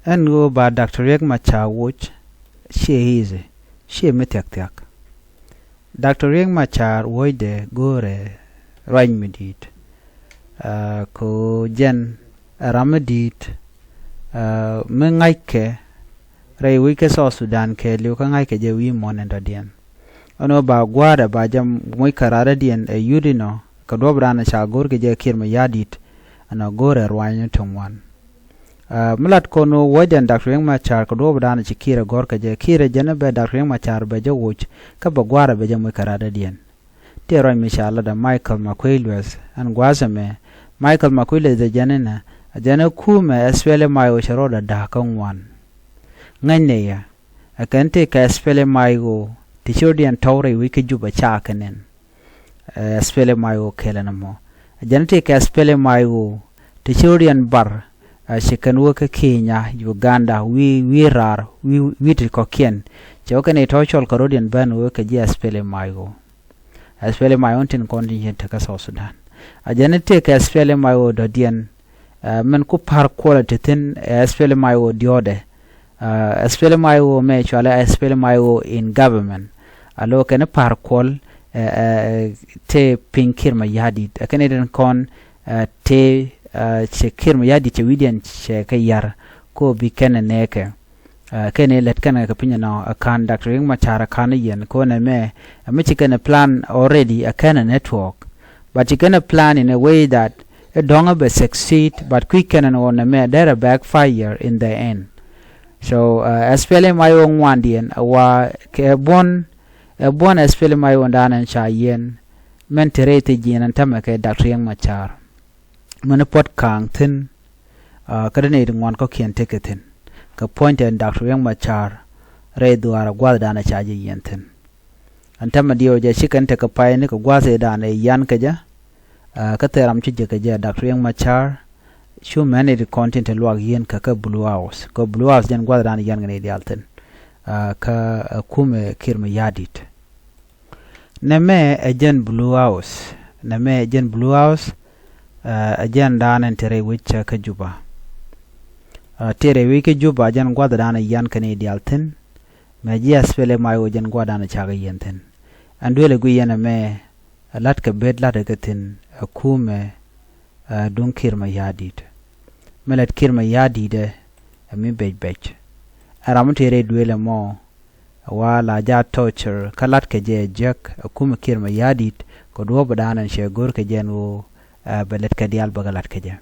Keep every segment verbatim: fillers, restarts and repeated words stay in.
Ɛn ɣöö ba Doctor Riek Machar woc, ciɛ easy, ciɛ mi thia̱k thia̱k. Doctor Riek Machar wocdɛ go̱o̱rɛ ruac mi di̱i̱t. Aa, kɛ ɣöö jɛn ɛ ram mi di̱i̱t, aa, mi ŋa̱ckɛ rɛy wec kä South Sudan kɛɛliw kä ŋa̱ckɛ jɛ wi̱i̱ muɔ̱ɔ̱n in dɔ̱diɛn. Ɛn ɣöö ba gua̱a̱rɛ ba jɛ moc kärarä diɛn ɛ yut inɔ kɛ duɔ̱ɔ̱p dan ca go̱r kɛ jɛ Kiir Mayardit, ɛn ɣöö go̱o̱rɛ ruac ni ti ŋuan. Aa, mi lat kɔn ɣöö wuɔ̱cdɛn Doctor Riek Machar kɛ duɔ̱ɔ̱p dan ci Kiir ɛ gɔ̱r kɛ jɛ, Kiir ɛ jɛn ɛ bɛ Doctor Riek Machar bɛ jɛ woc, kä bɛ gua̱a̱rɛ bɛ jɛ moc kärarä diɛn. Tëë ruac mi ca lat ɛ Michael Makuei Lueth, ɛn gua̱a̱th ɛmɛ, Michael Makuei Lueth ɛ jɛn inɛ, ɛ jɛn ɛ kumɛ SPLM-IO cɛ rɔɔdɛ da̱a̱k kä ŋuan. Ŋäcnɛ yɛ, ɛ kɛn tëë kɛ SPLM-IO ti ci rɔ̱diɛn tɔ̱w rɛy wec kä Juba ca kɛ nɛn. Ɛ SPLM-IO kɛlɛ nɔmɔ. Ɛ jɛn tëë kɛ SPLM-IO ti ci rɔ̱diɛn bar, ɛ ci kɛn wä kä Kenya, Uganda, wi̱i̱, wi̱i̱ raar, wi̱i̱, wi̱i̱ ti kɔ̱kiɛn. Cɛ wä kɛn i̱ tɔ̱ cɔl kɛ rɔ̱diɛn bän wä kɛ ji̱ SPLM-IO. SPLM-IO tin kɔn tin cin tekä South Sudan. Ɛ jɛn tëë kɛ SPLM-IO dɔ̱diɛn, ɛ, min ku pa̱r quality thi̱n, ɛ SPLM-IO diɔ̱ɔ̱dɛ. Ɛ SPLM-IO mɛ cualɛ SPLM-IO in government. Alo kɛn pa̱r kuɔl, ɛ, ɛ, tëë piny Kiir Mayardit. Ɛ kɛn itin kɔn, ɛ, tëë, ɛ, cɛ Kiir Mayardit cɛ wi̱diɛn cɛ kɛ yar. Ko bi kɛn ɛ nɛɛkɛ. Ɛ, kɛn ɛ lät kɛn ɛ kɛ piny ɛnɔ, ɛ ka̱n Doctor Riek Machar ɛ ka̱n ɛ yɛn, ko nɛ mɛ, ɛ mi ci kɛn ɛ plan already, ɛ kɛn ɛ network. But ci kɛn ɛ plan in a way that ɛ dɔ̱ŋ ɛ bɛ succeed, but kui̱ kɛn ɛn ɣɔn ɛ mɛ, derɛ backfire in the end. So, ɛ, SPLM-IO ŋuandiɛn, ɛ wa kɛ buɔ̱n, ɛ buɔ̱n SPLM-IO dan ɛn ca yɛn, mɛn te rɛy thi̱ ji̱n ɛn tämɛ kɛ Doctor Riek Machar. Mɛn puɔ̱t ka̱a̱ŋ thi̱n, ɛ, kä dee nɛy ti ŋuan kɔ̱kiɛn tekɛ thi̱n. Kɛ puɔ̱ny tɛn Doctor Riek Machar rɛy dhuaar ɛ gua̱thdan ɛ ca jɛ yiɛn thi̱n. Ɛn täämɛ diɛw jɛ cikɛn tekɛ pay ni kɛ gua̱th ëëdan ɛ yan kɛ jɛ, ɛ, kä thil ram ci jek kɛ jɛ Doctor Riek Machar, cu mɛn i̱ ti kɔn tin te luak yieen kɛ kä Blue House. Kɛ Blue House jɛn gua̱thdan yan kɛ ni diaal thi̱n, ɛ, kä, ɛ, kumɛ Kiir Mayardit. Nɛmɛ ɛ jɛn Blue House. Nɛmɛ ɛ jɛn Blue House, ɛ, ɛ jɛn dan ɛn te rɛy wec kä Juba. Ɛ, te rɛy wec kä Juba jɛn gua̱thdan yan kɛ ni diaal thi̱n. Mɛ ji̱ SPLM-IO jɛn gua̱dan cakɛ yɛn thi̱n. Ɛn duël ɛ guiy yɛn ɛmɛ, ɛ la̱t kɛ bet la̱t ɛ kɛ thi̱n, ɛ kumɛ, ɛ duŋ Kiir Mayardit. Mi lät Kiir Mayardit ɛ, ɛ mi bec bec. Ɛ ram mi tëë rɛy duël ɛmɔ, ɛ wa la ja torture, kä la̱t kɛ jɛ jiäk, ɛ kumɛ Kiir Mayardit, kɛ duɔ̱ɔ̱p ɛ da̱a̱n ɛn cɛ go̱r kɛ jɛ ɛn ɣöö, ɛ bɛ lät kɛ diaal bä kɛ la̱t kɛ jɛ.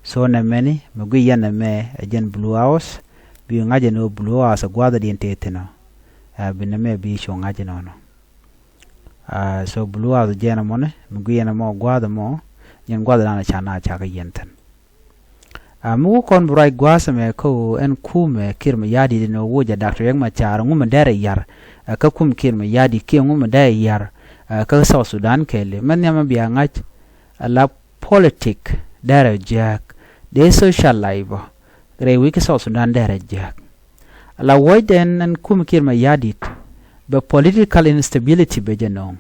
So nɛmɛni, mi guiy yɛn ɛmɛ, ɛ jɛn Blue House, bi ŋa̱c ɛn ɣöö Blue House ɛ gua̱a̱th ɛ diɛn tëë thi̱n ɔ. Ɛ bi nɛmɛ bi cu ŋa̱c ɛn ɣöö nɔ. Ɛ, so Blue House jɛn ɛmɔni, mi guiy yɛn ɛmɔ gua̱a̱th ɛmɔ, jɛn gua̱a̱th dan ɛ ca na cakɛ yɛn thi̱n. Ɛ, mi wä kɔn bi ruac gua̱a̱th ɛmɛ kä ɣöö ɛn kumɛ Kiir Mayardit ɛn ɣöö woc ɛ Doctor Riek Machar, ŋu mi derɛ yar, ɛ, kä kum Kiir Mayardit kiɛ ŋu mi derɛ yar, ɛ, kä South Sudan kɛɛli. Mɛn nhiam mi bia ŋa̱c, ɛ la politic derɛ jiääk, dee social life ɔ, rɛy wec kä South Sudan derɛ jiääk. Ala wuɔ̱cdɛn ɛn kum Kiir Mayardit, bɛ political instability bɛ jɛ nööŋ.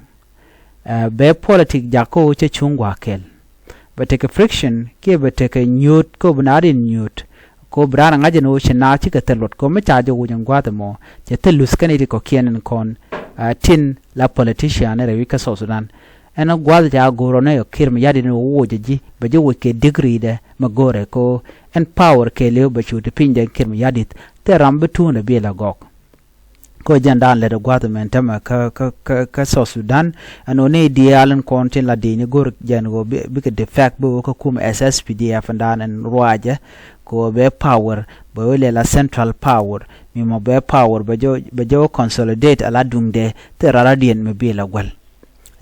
Ɛ, bɛ politic jak kä ɣöö cɛ cuŋ gua̱a̱k kɛl. Bɛ tekɛ friction, kiɛ bɛ tekɛ nyuut, kä bi naath in nyuut. Kä bi raan ɛ ŋa̱c ɛn ɣöö ci naath cikɛ thil luɔt, kä mi ca jɛ woc ɛn gua̱a̱th ɛmɔ, cɛ thil luth kɛn i̱ ti kɔ̱kiɛn ɛn kɔn, ɛ, tin la politician rɛy wec kä South Sudan. Ɛn gua̱a̱th ca go̱o̱r ɔnɛ Kiir Mayardit ni wä woc ɛ ji̱, bɛ ji̱ woc kɛ degree dɛ mɛ go̱o̱rɛ ko ɛn power kɛɛliw bɛ cu ti piny dɛ Kiir Mayardit, thil ram bi tuundɛ bi la gɔk. Ko jɛn daan lɛt ɛ gua̱a̱th mɛn tämɛ kä, kä, kä, kä South Sudan, ɛn ɣöö ni diaal in kɔn tin la di̱i̱ni go̱o̱r jɛn ɣöö bi, bikɛ defect bi wä kä kum SSPDF in daan ɛn ruacɛ, ko bɛ power, bɛ wä lɛ la central power, mi mɔ bɛ power, bɛ jɛ, bɛ jɛ wä consolidate a la duŋdɛ, thil rara diɛn mi bi la guäl.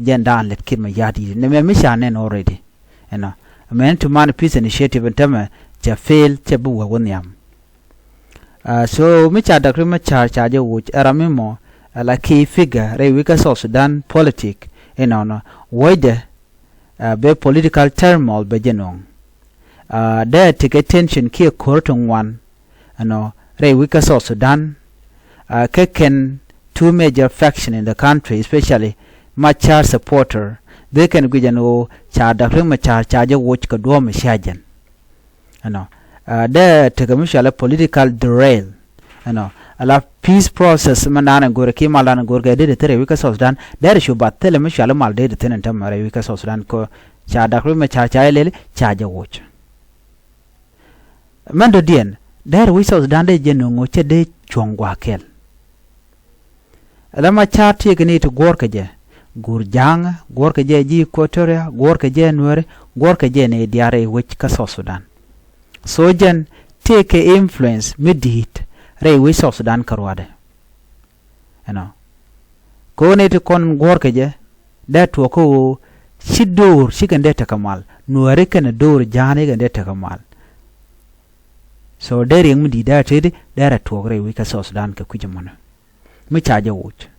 Jɛn daan lɛt Kiir Mayardit. Nɛmɛ mi ca nɛn already. Ɛnɔ. Mɛn ti man peace initiative in tämɛ cɛ fail, cɛ bi wä wä nhiam. Ɛ, so mi ca Doctor Riek Machar ca jɛ woc ɛ ram mi mɔ, ɛ la key figure rɛy wec kä South Sudan politic. Inɔnɔ. Wuɔ̱cdɛ, ɛ, bɛ political turmoil bɛ jɛ nööŋ. Ɛ, dee tekɛ tension kiɛ ko̱r ti ŋuan. Ɛnɔ, rɛy wec kä South Sudan, ɛ, kä kɛn two major faction in the country, especially Machar supporter, dee kɛn guic ɛn ɣöö ca Doctor Riek Machar ca jɛ woc kɛ duɔ̱ɔ̱p mi cia jɛn. Ɛnɔ, Dee tekɛ mi cɔal i̱ political derail. Ɛnɔ ala peace process mi naan in go̱o̱rɛ ki mal dan in go̱o̱rɛ kɛ dee dee thil rɛy wi̱c kä South Sudan, dee rɛ cu bath thilɛ mi cɔal i̱ mal dee dee thil in tämɛ rɛy wi̱c kä South Sudan kɔ. Ca dak ri mɛ ca ca ilɛli ca jɛ woc. Mɛn dɔ̱diɛn dee rɛ wi̱c South Sudan dee jɛ no̱ŋ ɣöö cɛ dee cuɔ̱ŋ gua̱a̱k kɛl. Ala Macar tiek ni ti guɔ̱ɔ̱rkɛ jɛ, guur Ja̱a̱ŋ guɔ̱ɔ̱rkɛ jɛ, ji̱ Equatoria guɔ̱ɔ̱rkɛ jɛ, Nuääri guɔ̱ɔ̱rkɛ jɛ ni diaal rɛy wec kä South Sudan. So jɛn tiek kɛ influence mi di̱i̱t rɛy wec South Sudan kä ruaadɛ. Ɛnɔ kɛ ɣöö ni ti kɔn guɔ̱ɔ̱rkɛ jɛ dee tuɔɔk kä ɣöö ci do̱r ci kɛn dee tekɛ mal, Nuääri kɛnɛ do̱r Ja̱a̱ŋ kɛn dee tekɛ mal. So dee riɛk mi di̱i̱t dee tëëdi dee rɛ tuɔɔk rɛy wec kä South Sudan kɛ kui̱c ɛmɔnɛ. Mi ca jɛ woc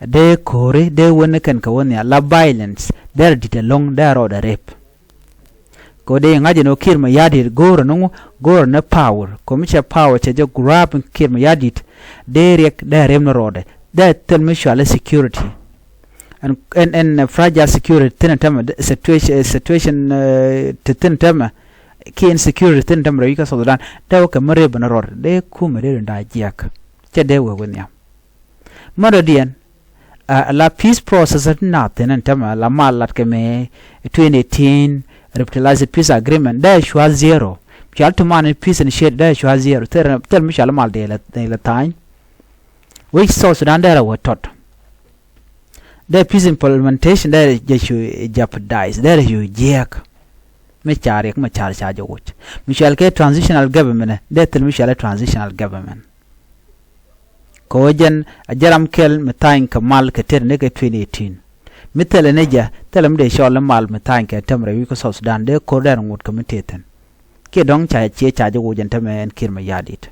dee ko̱ri dee wen ni kɛn kɛ wen nhial la violence dee rɛ di̱t ɛlɔ̱ŋ dee rɔɔdɛ rep. Kɛ dee ŋa̱c ɛn ɣöö Kiir Mayardit go̱o̱rɛ ni ŋu, go̱o̱rɛ ni power. Kɛ mi cɛ power cɛ jɛ grab Kiir Mayardit dee riɛk dee rep ni rɔɔdɛ dee thil mi cɔal i̱ security. Ɛn ɛn ɛn fragile security thin tɛmɛ situation situation ti thin tɛmɛ kiɛ insecurity thin tɛmɛ rɛy wi̱c kä South Sudan dee wä kɛ mi rep ni rɔɔdɛ dee kumɛ dee rinda jiɛk. Cɛ dee wee wi̱n nhiam. Mɛ dɔ̱diɛn la peace process ti naath thi̱n ɛn tämɛ la mal lat kɛ mɛ twenty eighteen revitalized peace agreement dee cua zero. Cɔal ti man peace initiative dee cua zero. Thil mi cɔal mal dee la tha̱a̱ny. Wec South Sudan dee rɛ wä tɔt. Dee peace implementation dee jɛ cu jeopardize dee rɛ cu jiɛɛk. Mi ca riɛk mi car ca jɛ woc mi cɔal kɛ transitional government dee thil mi cɔal transitional government. Kɛ ɣöö jɛn a jɛ ram kɛl mi tha̱a̱ny kɛ mal kɛ tëë ni kɛ twenty eighteen. Mi thilɛ ni jɛ thilɛ mi dee cɔl ni mal mi tha̱a̱ny kɛ tɛm rɛy wi̱c kä South Sudan dee ko̱r dɛr ŋot kɛ mi tëë thi̱n. Kiɛ dɔ̱ŋ ca ciɛ ca jɛ woc ɛn tɛmɛ ɛn Kiir Mayardit.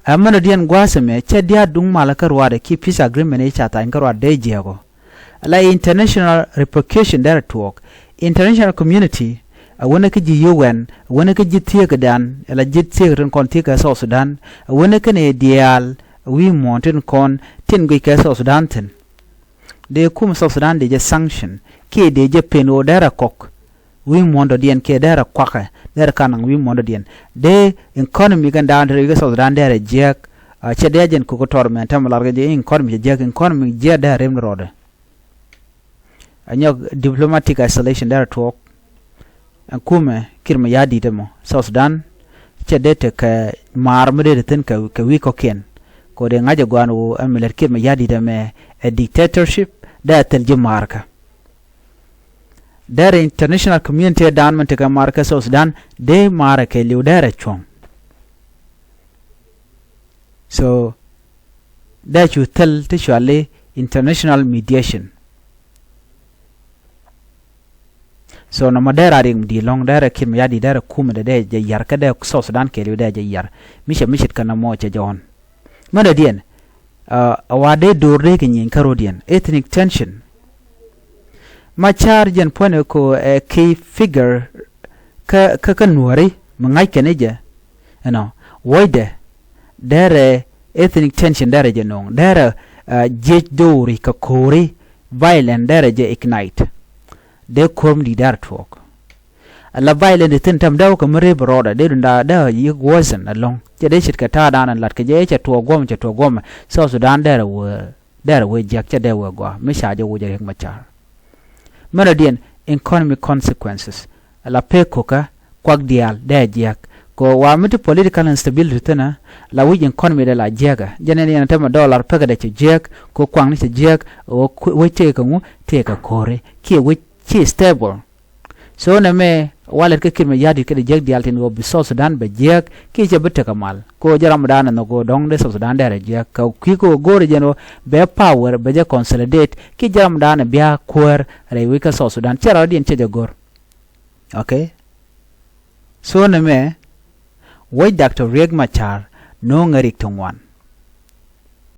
Ɛ mɛn dɔ̱diɛn gua̱a̱th ɛmɛ cɛ diaal duŋ mal kä ruaadɛ ki peace agreement i̱ ca tha̱a̱ny kä ruaadɛ dee jiɛɛk ɔ. La international repercussion derɛ tuɔɔk. International community a wänɛ kä ji̱ U N a wänɛ kä ji̱ thieekädan ala ji̱ thieekä tin kɔn thieekä South Sudan a wänɛ kä ni diaal wi̱i̱ muɔ̱ɔ̱n tin kɔn tin guic kɛ South Sudan thi̱n. Dee kum South Sudan dee jɛ sanction kiɛ dee jɛ pen ɣöö derɛ kɔk wi̱i̱ muɔ̱ɔ̱n dɔ̱diɛn kiɛ derɛ kuakɛ derɛ kanaŋ wi̱i̱ muɔ̱ɔ̱n dɔ̱diɛn. Dee economy kɛn da̱a̱n te rɛy wi̱i̱ kä South Sudan derɛ jiɛɛk. Cɛ dee jɛn kok tɔr mɛ tɛmɛ lar kɛ jɛ economy cɛ jiɛk, economy jiɛk dee rem ni rɔɔdɛ. Ɛ nyɔk diplomatic isolation derɛ tuɔɔk. Ɛn kumɛ Kiir Mayardit ɛmɔ South Sudan cɛ dee tekɛ maar mi dee te thi̱n kɛ wi̱i̱ kɔ̱kiɛn. Kɛ ɣöö dee ŋa̱c ɛ gɔaan ɣöö ɛn mi lät Kiir Mayardit ɛmɛ ɛ dictatorship dee thil ji̱ maarkä. Derɛ international community dan min tekɛ maar kɛ South Sudan dee maarɛ kɛ li̱w derɛ cuɔ̱ŋ. So dee cu thil ti cuali international mediation. So nɔmɔ dee raa riɛk mi di̱i̱t lɔ̱ŋ dee rɛ Kiir Mayardit dee rɛ kumɛ dee dee jɛ yar kä dee South Sudan kɛɛliw dee jɛ yar. Mi cɛ mi ce̱tkɛ nɔmɔ cɛ jɛ ɣɔ̱n. Mɛn dɔ̱diɛn a wa dee do̱r dee kɛ nyieny kä ro̱diɛn ethnic tension. Macar jɛn puɔ̱nɛ ko ɛ key figure kä kä kä Nuääri mi ŋa̱c kɛn i̱ jɛ. Ɛnɔ wuɔ̱cdɛ derɛ ethnic tension derɛ jɛ no̱o̱ŋ derɛ jiec do̱ri kɛ ko̱ri violent derɛ jɛ ignite. Dee ko̱r mi di̱i̱t derɛ tuɔɔk. Ala violent ti thi̱n tɛm dee wä kɛ mi rep rɔɔdɛ dee dunda dee yiëk worsen ɛlɔ̱ŋ. Cɛ dee ce̱tkɛ ta̱a̱dan ɛn lat kɛ jɛ cɛ tuɔɔk guɔ̱mɛ cɛ tuɔɔk guɔ̱mɛ. South Sudan derɛ wee derɛ wee jiäk cɛ dee wee gɔaa mi ca jɛ wuc ɛ Riek Machar. Mɛn dɔ̱diɛn economic consequences la pek kokä kuak diaal dee jiäk. Kɛ wa mi ti political instability thi̱nä la wi̱c economy dee la jiäkä jɛn ɛn yɛn tɛmɛ dollar pekɛ dee cɛ jiäk kɛ kuakni cɛ jiäk. Wec tëëkɛ ŋu tëëkɛ ko̱ri kiɛ wec ci stable. So nɛmɛ walɛt kä Kiir Mayardit kɛ dee jiäk diaal tin ɣöö bi South Sudan bɛ jiäk kiɛ cɛ bi tekɛ mal kɛ ɣöö jɛ ramdan ɛn nhɔk ɣöö dɔ̱ŋ dee South Sudan derɛ jiäk kɛ kui̱ kɛ ɣöö go̱o̱rɛ jɛn ɣöö bɛ power bɛ jɛ consolidate kiɛ jɛ ramdan ɛ bia kuäär rɛy wec kä South Sudan cɛ rɔɔdiɛn cɛ jɛ go̱r. Okay. So nɛmɛ wec Doctor Riek Machar no̱o̱ŋ ɛ rik ti ŋuan.